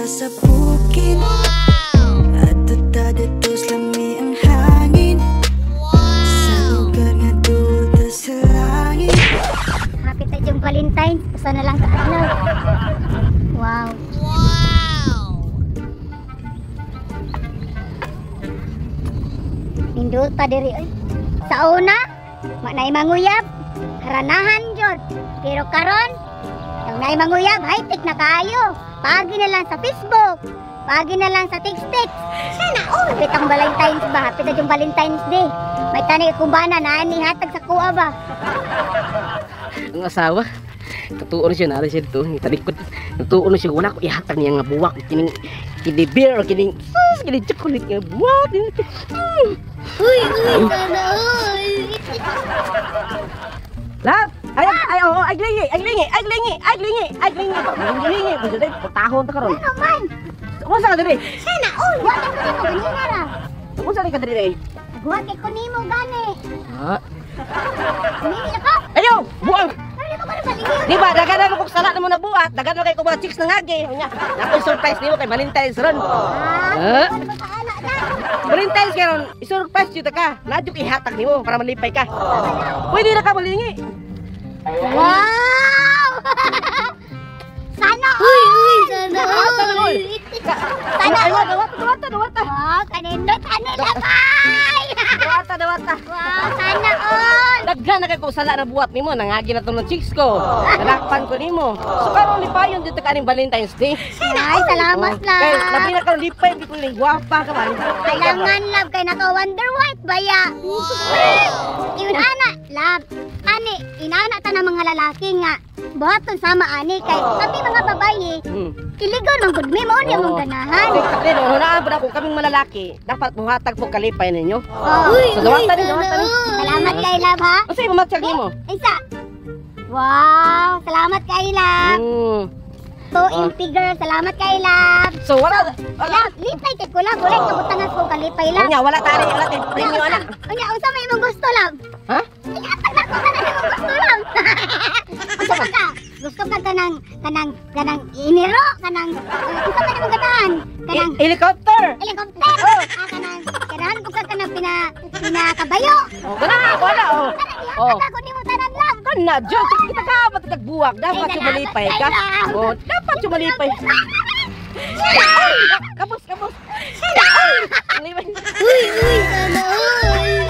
ta sa bukid. Adto ta didto sa lami ang hangin. Sa lugar nga duol ta sa langit. Hapit na yung Valentine's. Usa na lang ka adlaw. Wow. Nindot pa diri oy. Sa una, wa nay manguyab, haranahan jud. Pero karon, ang nay manguyab, high-tech na kaayo. Paagi na lang sa Facebook, paagi na lang sa text-text. Sana all. Hapit ang Valentine's ba? Hapit na yung Valentine's Day. May tani kumbana na ni hatag sa kuha ba? Ang asawa, totoo na siya, nara siya dito, talikod. Totoo na siya, wala ko ihatag niya nga buwak, kining, kini beer, kining, sus, kining chocolate nga buwak. Uy, uy, sana all. Love! Ay, ay, oo, ay, lingi, ay, lingi, ay, lingi, ay, lingi, ay, lingi, ay, lingi, lingi, putahon ta karon. Ano man? Unsa ka diri? Sana all. Wa ka nimo ganina ra. Unsa ka diri? Naghuwat kay ko nimo gani. Ha? Nini na ka? Ayo, buang. Ano ka ba balingi? Di ba, dagan na kong sala na mo nabuhat, dagan na kay kong mga chicks na ngagi. Unya, nakoy surprise nimo kay Valentine's ron. Ah, Eh? ano ba ka ana na? Valentine's karon, i-surprise jud ka. Nadyo ihatag nimo para malipay ka. Pwede na ka malingi. Wow! Sana all! Uy, uy, sana all! Sana Ay, all! dawata, dawata, dawata. Wow, kanindot ani labay! Dawata, dawata. Wow, sana all! Daghan na kay kong sala na buhat nimo, nangagi na to ng chicks ko. Nalakpan ko nimo. So karon lipayon dito ka aning Valentine's Day. Ay, salamat Oh, Kay love. labi na karon lipay di ko ning gwapa ka man. Kailangan love kay naka Wonder White baya. Yun ana, love. Ani, inana ta ng mga lalaki nga buhaton sama ani kay kami mga babaye, iligaw man gud mi mao ni among ganahan. Kasi no, na ba kung kaming malalaki, dapat muhatag po kalipay ninyo. Oh. So dawata ni, dawata ni. Salamat kay love ha. Unsa imong matchag nimo? Isa. Wow, salamat kay love. To impi girl, salamat kay love. So wala wala. Love, lipay kay ko love, wala kabutangan ko kalipay love. Unya wala tani, wala tay premyo ana. Unya, unsa may imong gusto love? Ha? Ihatag na ko tanan imong gusto love. Unsa man ka? Gusto ka kanang kanang kanang iniro, kanang unsa man imong ganahan? Kanang Helicopter. Helicopter. Ah, kanang ganahan ko ka kanang pina pinakabayo. Oh, kana wala oh. Oh. Ihatag ako nimo tanan love. Kana jud kita ka ba tagbuwak, dapat Ay, sumalipay ka. salamat, Oh, dapat sumalipay. Ay, kapos, kapos. Ay, Uy, uy, sana all.